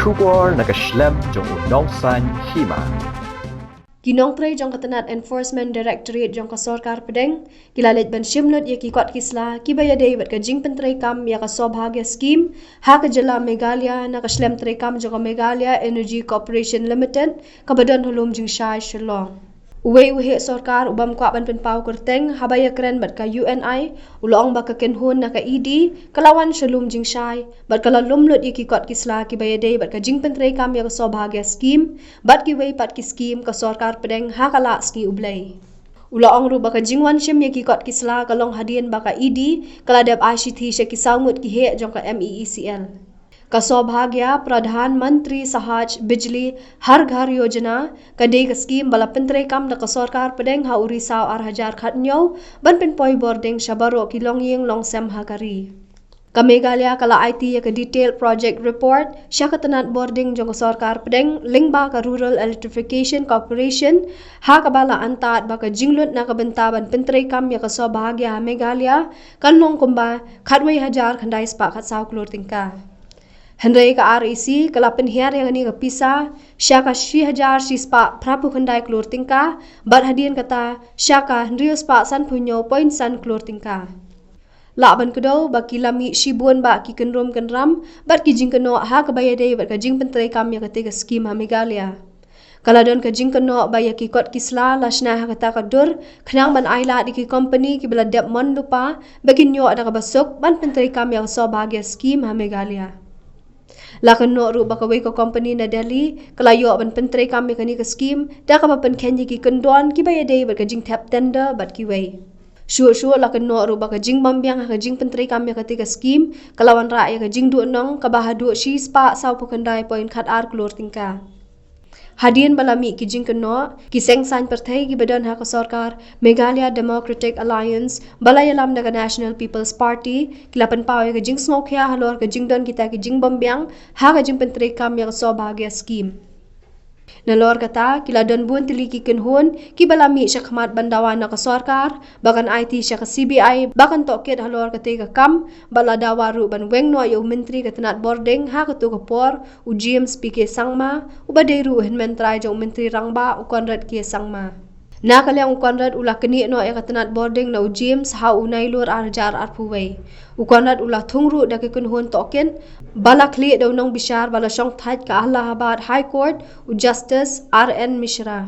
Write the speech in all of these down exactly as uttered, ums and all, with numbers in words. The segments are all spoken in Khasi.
Khubor na ka shlem jong u nongsan hima. Ki nongtrei jong ka tnat Enforcement Directorate jong ka sorkar pdeng ki la leit ban shim lut ïa ki kot ki sla kiba ïadei bad ka jingpyntreikam ïa ka Saubhagya Scheme ha ka jylla Meghalaya na ka shlem treikam jong ka Meghalaya Energy Corporation Limited kaba don ha Lumjingshai, Shillong. Uwei u heh sorkar u bym kwah ban pynpaw kyrteng haba ïakren bad ka U N I u la ong ba ka kynhun na ka E D ka la wan sha Lumjingshai bad ka la lum lut ïa ki kot ki sla kiba ïadei bad ka jingpyntreikam ïa ka Saubhagya Scheme bad kiwei pat ki skim ka sorkar pdeng ha ka lad sngi U Blei. U la ong ruh ba ka jingwan shim ïa ki kot ki sla ka long hadien ba ka E D ka la dep ai shithi sha ki saw ngut ki heh jong ka M E E C L. Ka Saubhagya Pradhan Mantri Sahaj Bijli Har Ghar Yojana ka dei ka skim ba la pyntreikam da ka sorkar pdeng ha u Risaw ar hajar khathynñiew ban pynpoi bording sha baroh ki longïing longsem ha ka ri. Ka Meghalaya ka la aiti ïa ka detailed project report sha ka tnat bording jong ka sorkar pdeng lyngba ka Rural Electrification Corporation, ha kaba la antad ba ka jinglut na ka bynta ban pyntreikam ïa ka Saubhagya ha Meghalaya kan long kumba khatwei hajar khyndai spah khatsaw klur tyngka. Hynrei ka R E C ka la pynhiar ïa kane ka pisa sha ka shi hajar shi spah phraphew khyndai klur tyngka bad hadien kata sha ka hynriew spah sanphew hynñiew point san klur tyngka. Lah ban kdew ba ki la mih shibun bah ki kynrum kynram bad ki jingkynnoh ha kaba ïadei bad ka jingpyntreikam ïa kata ka skim ha Meghalaya. Ka la don ka jingkynnoh ba ïa ki kot ki sla la shna ha kata ka dur khnang ban ailad ïa ki kompani kiba la dep mon lypa ba kin ïoh da kaba suk ban pyntreikam ïa ka Saubhagya Scheme ha Meghalaya. La kynnoh ruh ba kawei ka kompani na Delhi ka la ïoh ban pyntreikam ïa kane ka skim da kaba pynkheiñ ïa ki kyndon kiba ïadei bad ka jingthep tender bad kiwei. Shuh shuh la kynnoh ruh ba ka jingbymbiang ha ka jingpyntreikam ïa kata ka skim ka la wanrah ïa ka jingduhnong kaba haduh shi spah sawphew khyndai point khatar klur tyngka. Hadien ba la mih ki jingkynnoh, ki seng saiñ pyrthei kiba don ha ka sorkar Meghalaya Democratic Alliance ba la ïalam da ka National People's Party ki la pynpaw ïa ka jingsngewkhia halor ka jingdon kita ki jingbymbiang ha ka jingpyntreikam ïa ka Saubhagya Scheme. Nalor kata ki la don bun tylli ki kynhun kiba la mih shakhmat ban dawa na ka sorkar ba kan aiti sha ka C B I ba kan tohkit halor kata ka kam bad la dawa ruh ban weng noh ïa u Myntri ka tnat bording ha kato ka por, u James P K Sangma, uba dei ruh u hynmen trai jong u Myntri Rangbah u Conrad K Sangma. Na ka liang u Conrad u la knieh noh ïa ka tnat bording na u James ha u Nailur ar hajar arphew wei. U Conrad u la thung ruh da ki kynhun tohkit ba la khlieh da u nongbishar ba la shong thait ka Allahabad High Court, u Justice R N Mishra.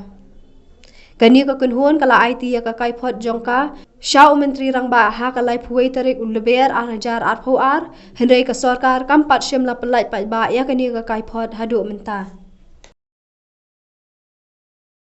Kane ka kynhun ka la aiti ïa ka kaiphod jong ka sha u Myntri Rangbah ha ka laiphew wei tarik u Lber ar hajar arphew ar, hynrei ka sorkar kam pat shym la pyllait paidbah ïa kane ka kaiphod haduh mynta.